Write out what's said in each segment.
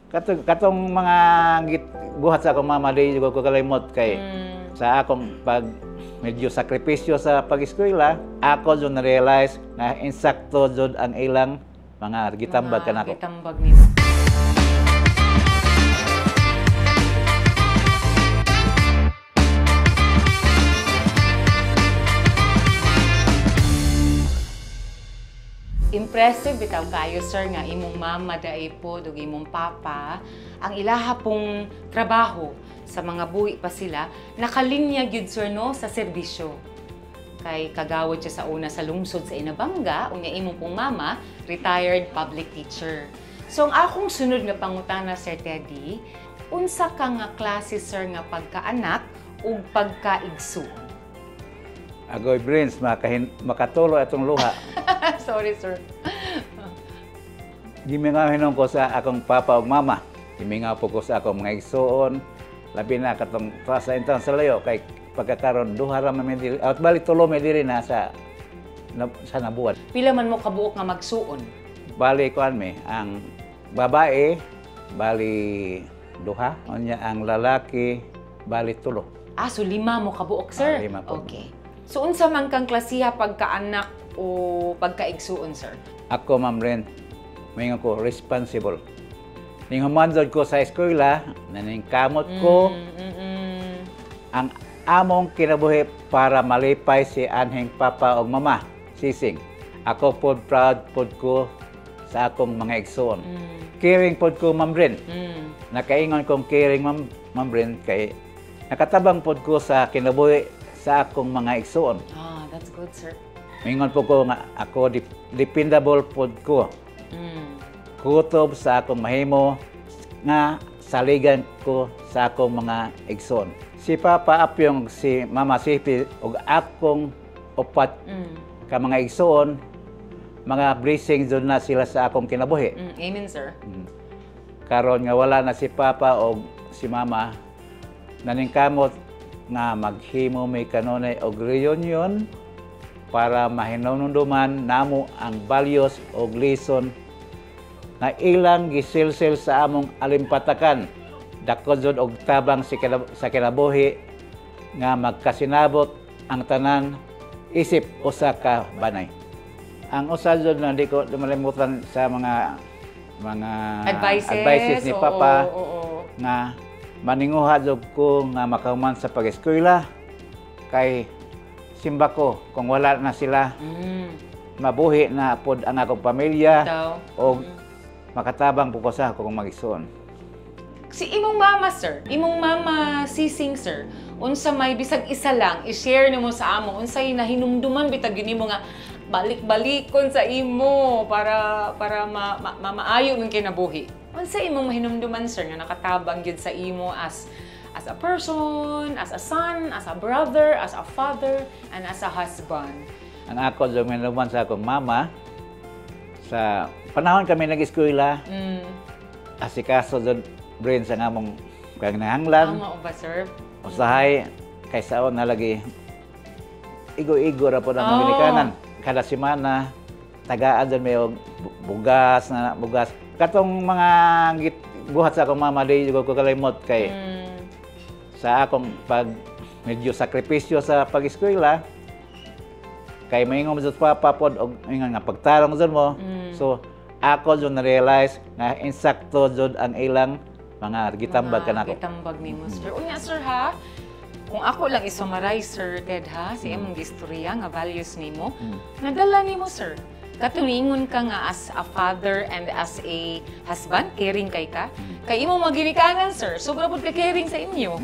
Katong mga buhat sa akong mama, di ko kalimot kay sa akong pag medyo sakripisyo sa pag-eskwela, ako jud na-realize na insakto jud ang ilang mga gitambag Mga kanako. Gitambag nimo. Impressive bitaw kayo, sir, nga imong mama dai po ug imong papa, ang ilaha pong trabaho sa mga buhi pa sila nakalinya gyud, sir, no, sa serbisyo. Kay kagawad siya sa una sa lungsod sa Inabanga, unya imong pong mama retired public teacher. So ang akong sunod nga pangutana, Sir Teddy, unsa ka nga klase, sir, nga pagkaanak ug pagkaigsuon? Agoy brains, makatulo atong luha. Sorry, sir. Gimingaw hinon ko sa akong papa ug mama. Gimingaw po ko sa akong mga igsuon. Labi na katong sa intang sa layo kay pagkakaron duha ra man mi diri. At bali tulo mi diri na sa nabuhat. Pila man mo kabuok nga magsuon? Bali kuan mi ang babae bali duha, unya ang lalaki bali tulo. Ah, so lima mo kabuok, sir? Ah, lima po. Okay. So unsa man kang klasiha pagkaanak o pagkaigsuon, sir? Ako, Ma'am Ren, moingon ko responsible. Ning humanjod ko sa eskwela, naningkamot ko ang among kinabuhi para malipay si anhing papa og mama, Sising. Ako pod proud pod ko sa akong mga igsuon. Caring pod ko, Ma'am Ren. Nakaingon kong caring, Ma'am Ren, kay nakatabang pod ko sa kinabuhi sa akong mga igsuon. Ah, that's good, sir. Mingon po ko nga ako dependable pod ko. Kutob sa akong mahimo nga saligan ko sa akong mga igsoon. Si Papa Apyong, si Mama Sipi ug akong upat ka mga igsoon, mga blessing jud na sila sa akong kinabuhi. Amen, sir. Karon nga wala na si Papa o si Mama, naningkamot nga maghimo may kanunay og reunion para mahinumduman namo ang values og lesson nga ilang gisilsil sa among alimpatakan. Dako jud og tabang sa kinabuhi nga magkasinabot ang tanan isip usa ka banay. Ang usa jud na di ko malimutan sa mga advices, advices ni Papa oo. nga maninguha jud ko nga makahuman sa pag-eskwela kay simba ko kung wala na sila mabuhi na pod ang akong pamilya og makatabang po ko sa akong mag-igsoon. Si imong mama, sir, imong mama Sising, sir, unsa may bisag isa lang i-share nimo sa amo, unsay nahinumduman bitag yun nimo nga balik-balikon sa imo para maayo ng kinabuhi? Unsa imong mahinumduman, sir, nga nakatabang gyud sa imo as a person, as a son, as a brother, as a father, and as a husband? Ang ako jud mahinumduman sa akong mama, sa panahon kami nag-eskwela, asikaso jud brain sa among kanahanglan. Tama ba, sir? Usahay kay saon na lagi igo-igo ra pod ang ginikanan. Kada semana tagaan jud may og bugas na bugas. Katong mga buhat sa akong mama di ko kalimot kay sa akong pag medyo sakripisyo sa pag-eskwela kay maingon jud papa pod og ingon nga pagtarong jud mo. So ako jud na-realize nga insakto jud ang ilang mga gitambag kanako. Gitambag nimo, sir. Unya, sir, ha, kung ako lang i-summarize, Sir Ted, ha, sa imong gistorya nga values nimo, nadala nimo, sir. Katuningon ka nga as a father and as a husband, caring kay ka. Kay imong maginikanan, sir, sobra pud ka caring sa inyo.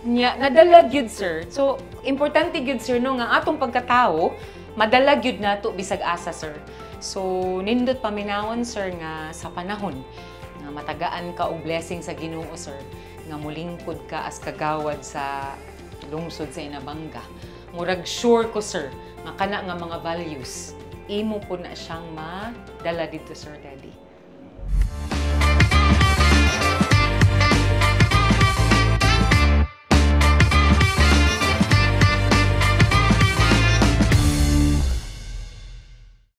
Nya, nadala gyud, sir. So, importante gyud, sir, no, nga atong pagkatao, madala gyud nato bisag asa, sir. So, nindot paminawon, sir, nga sa panahon nga matagaan ka og blessing sa Ginoo, sir, nga mulingkod ka as kagawad sa lungsod sa Inabanga. Murag sure ko, sir, nga kana nga mga values imo po na siyang madala dito, Sir Teddy.